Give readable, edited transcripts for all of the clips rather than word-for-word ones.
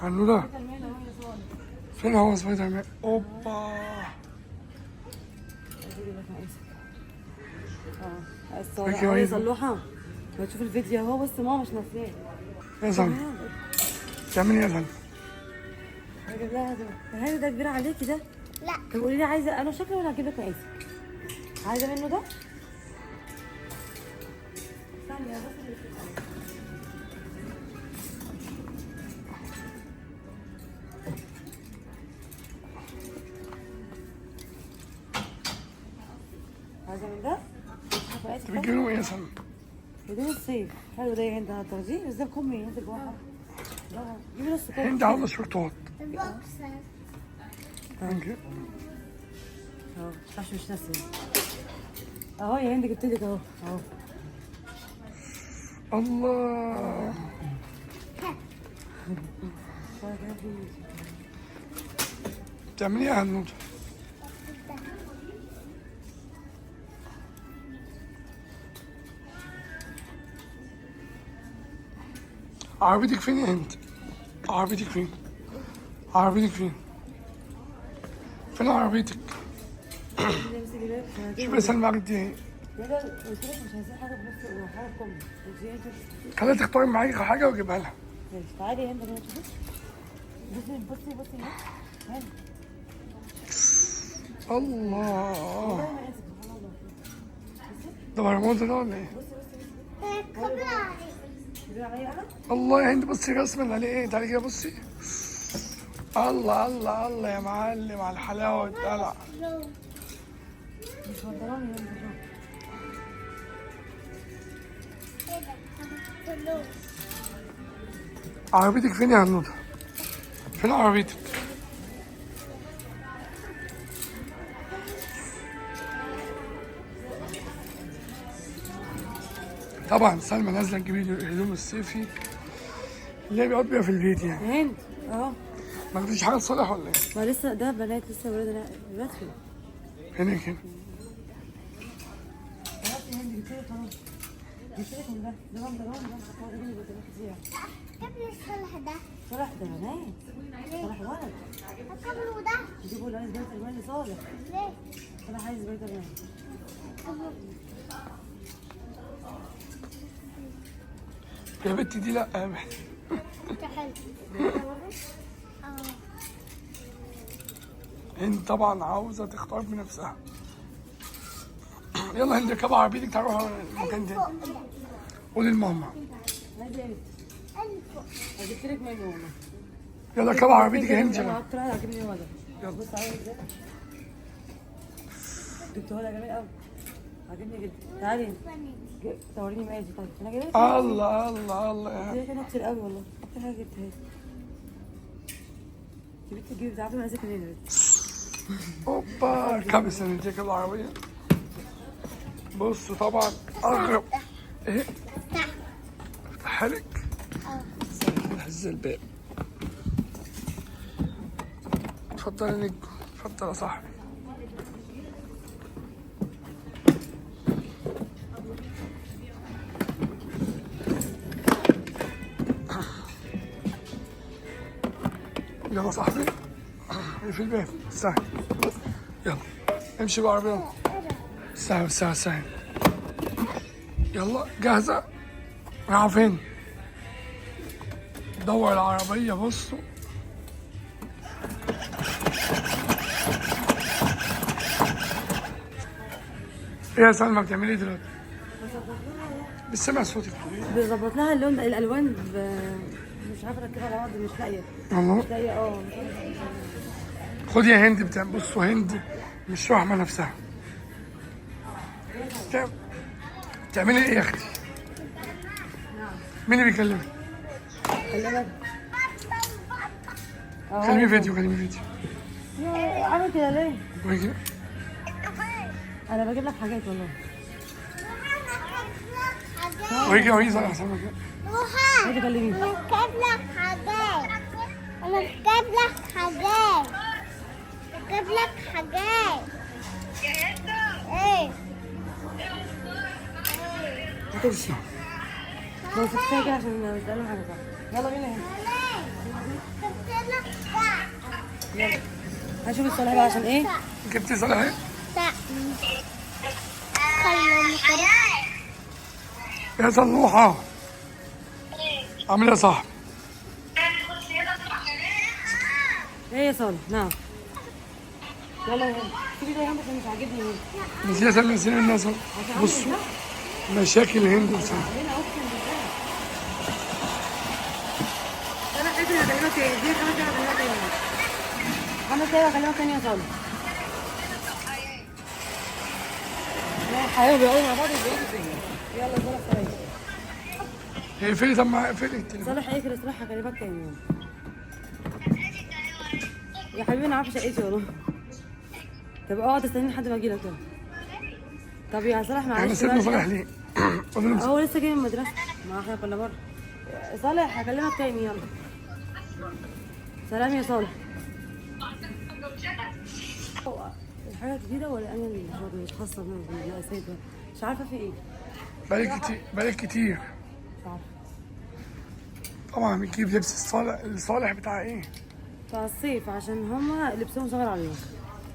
هنودة فين هو سبايدر مان؟ اوبا اه يا صلوحه ما تشوف الفيديو اهو، بس ماما مش ناسياه. يا سلمى تعملي ايه يا سلمى؟ هجيب لها ده. هذا ده كبير عليكي ده؟ لا. طب قولي لي عايزه انا شكله ولا هجيب لك مقاسك؟ عايزه منه ده؟ استني بس. عايزه من ده؟ انت بتجيبي لهم ايه يا سلمى؟ هدوم الصيف حلو ده يا هند، هتاخديه بس ده بكم يا هند؟ جوه جيبي نص كم. هند عاوزه شورتات. البوكسر. thank you. اهو مش ناسيه اهو يا هند، جبت لك اهو اهو. الله بتعملي ايه يا هنودة؟ عربيتك فين يا هند؟ عربيتك فين؟ عربيتك فين؟ فين عربيتك؟ شوف يا سلمى عربيتي ايه؟ لا قلت لك مش عايزين حاجة بنص وحاجه بكم. خليها تختاري معاكي حاجة واجيبها لها. ماشي تعالي يا هند كده شوفي. بصي بصي بصي هند. الله ده برمودا ده ولا ايه؟ الله يا هند بصي الرسمة اللي عليه ايه؟ تعالي كده بصي. الله الله الله يا معلم على الحلاوة والدلع. مش بنطلون يا هند. عربيتك فين يا هنودة؟ فين عربيتك؟ طبعا سلمى نازله تجيب الهدوم الصيفي اللي بيقعد بيها في البيت يعني. هند اهو. ما جبتيش حاجة لصالح ولا ايه؟ ما لسه ده بنات لسه ولاد. لا بنات فين؟ هناك هنا. خلاص يا هند جبت لك خلاص. جبت لك من ده، ده بنطلون ده هو ده اللي بنطلون كتير. جيب لي الصالح ده. صالح ده بنات. صالح ولد. قبله ده. جيبوا له عايز سبايدر مان لصالح. ليه؟ صالح عايز سبايدر مان. يا بنتي دي لا يا بنتي. ده حلو. هند طبعا عاوزه تختار بنفسها. يلا هند اركبي عربيتك تعالي نروح مكان تاني. قولي لماما. عايزه ايه؟ جبت لك منه والله. يلا اركبي عربيتك يا هند. انا اكتر واحد عاجبني هو ده. يلا بص عامل ازاي؟ جبته لها جميل قوي. عاجبني جدا. تعالي توريني مقاسي. طيب انا جايبه لك. الله الله الله. جبت لك كتير قوي والله. اكتر حاجة جبتها لك. جبت تجيب عارفه مقاسك منين يا بنت؟ اوبا اركبي سندتك العربية. بصوا طبعا اغرب ايه؟ افتحها لك؟ هز الباب. اتفضل يا نجم، اتفضل يا صاحبي. يلا صاحبي في الباب سهل. يلا امشي بالعربية. سهل سهل سهل. يلا جاهزة؟ رايحة فين؟ دور العربية. بصوا ايه يا سلمى بتعملي ايه دلوقتي؟ مش سامع صوتك. بظبط لها اللون الالوان مش عارفه اركبها على بعض، مش لاقيه. والله مش لاقيه. اه خدي يا هند. بتعمل بصوا هند مش راحمه نفسها. بتعملي ايه يا اختي؟ مين اللي بيكلمك؟ كلمك. كلمي فيديو، كلمي فيديو. يا عامل كده ليه؟ انا بجيب لك حاجات والله. ويجي ويجي صالح سلمى كده. عايزه اكلمك. انا جايب لك حاجات. انا جايب لك حاجات. جايب لك حاجات. ايه؟ هتمشي. بس كفاية كده عشان مش قالوا حاجة. يلا بينا هنا. هشوف الصالح بقى عشان ايه؟ جبتي صالح ايه؟ يا صلوحه، عامل ايه يا صاحبي؟ ايه يا صالح؟ نعم. يلا يا هند، سيبي ده يا هند عشان مش عاجبني. بس يا سلمى سلمى الناس. بصوا مشاكل هند وسلمى. هنا اقسم بالله. انا حاسه اني هكلمك تاني، دي 5 دقايق هكلمك تاني. 5 دقايق هكلمك تاني يا صالح. لا حبايبي بيقعدوا مع بعض وبيقعدوا الدنيا. يلا صالح سلام. اقفلي. طب ما اقفلي التليفون. صالح اقفل، صالح هكلمك تاني. يا حبيبي انا عارفه شقتي والله. طب اقعد استناني لحد ما اجيلك. يلا. طب يا صالح معلش. احنا سيبنا صالح ليه؟ قولوا له هو لسه جاي من المدرسة، ما احنا كنا بره. صالح هكلمك تاني، يلا سلام يا صالح. الحاجة كبيرة ولا انا اللي مش خاصة بالمقاسات؟ مش عارفة في ايه. بقالك كتير، بقالك كتير. مش عارفة. طبعا بنجيب لبس الصالح، الصالح بتاع ايه؟ بتاع الصيف، عشان هما لبسهم صغير عليهم.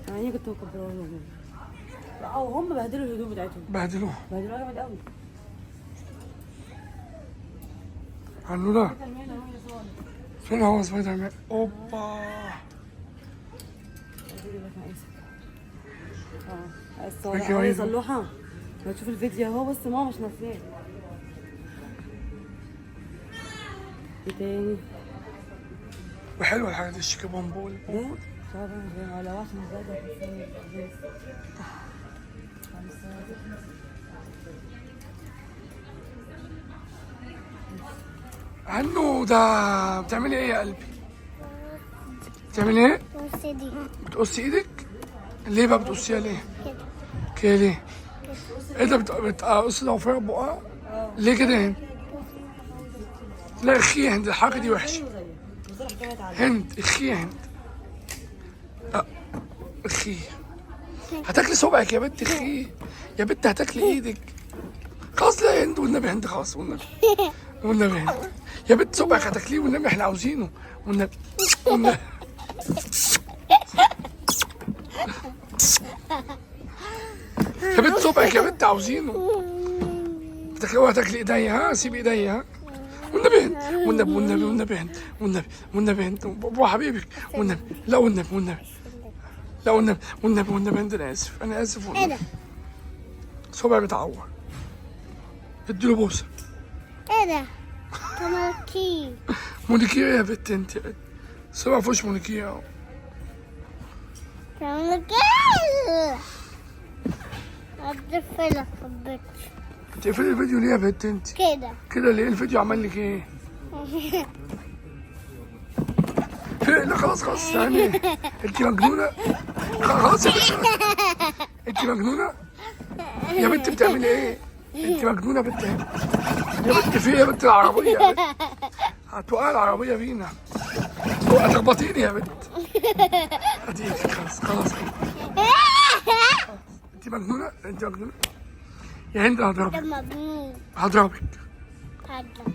يعني كنت مكبراهم لهم، او هم بهدلوا الهدوم بتاعتهم. بهدلوها، بهدلوها جامد قوي. هنوده فين هو سبايدر مان؟ اوبا. الصالح يا صلوحه ما تشوف الفيديو اهو، بس ماما مش ناسياه. ايه تاني؟ وحلوه الحاجات الشيك بامبول. ده مش عارفه ولا عشان زاد. عنه ده بتعملي ايه يا قلبي؟ بتعملي ايه؟ بتقصي ايدك؟ ليه بقى بتقصيها ليه؟ كده ليه؟ ايه ده بتقصي ضوافرها بقها؟ ليه كده يا هند؟ لا اخي يا هند، الحركة دي وحشة. هند اخي يا هند. اخي هتاكلي صبعك يا بنت، اخي يا بنت هتاكلي ايدك. خلاص لا يا هند والنبي، هند خلاص والنبي، والنبي هند يا بنت صبعك هتاكليه والنبي، احنا عاوزينه والنبي، والنبي. يا بنت صبعك يا بنت عاوزينه. هتاكلي هتاكلي ايديا، ها سيب ايديا، ها والنبي هند، والنبي والنبي والنبي هند، والنبي والنبي هند بابا حبيبك والنبي، لا والنبي والنبي، لا والنبي والنبي والنبي هند، انا اسف انا اسف والنبي. صبعي متعور. اديله بوسه. ايه ده؟ مونيكير. مونيكير يا بنت انت، يا بنت صبع ما فيهوش مونيكير اهو. مونيكير. هتقفل الفيديو. تقفلي الفيديو ليه يا بنت انت؟ كده كده ليه؟ الفيديو عمل لك ايه؟ لا خلاص خلاص يعني انت مجنونة؟ خلاص يا بنت انت مجنونة؟ يا بنت بتعملي ايه؟ انت مجنونة يا بنت. يا بنت في ايه يا بنت العربية؟ يا بنت هتوقع العربية بينا، هتخبطيني يا بنت. هديك خلاص خلاص. انت مجنونة؟ انت مجنونة؟ يا هند هضربك. مجنون. هضربك. هضربك.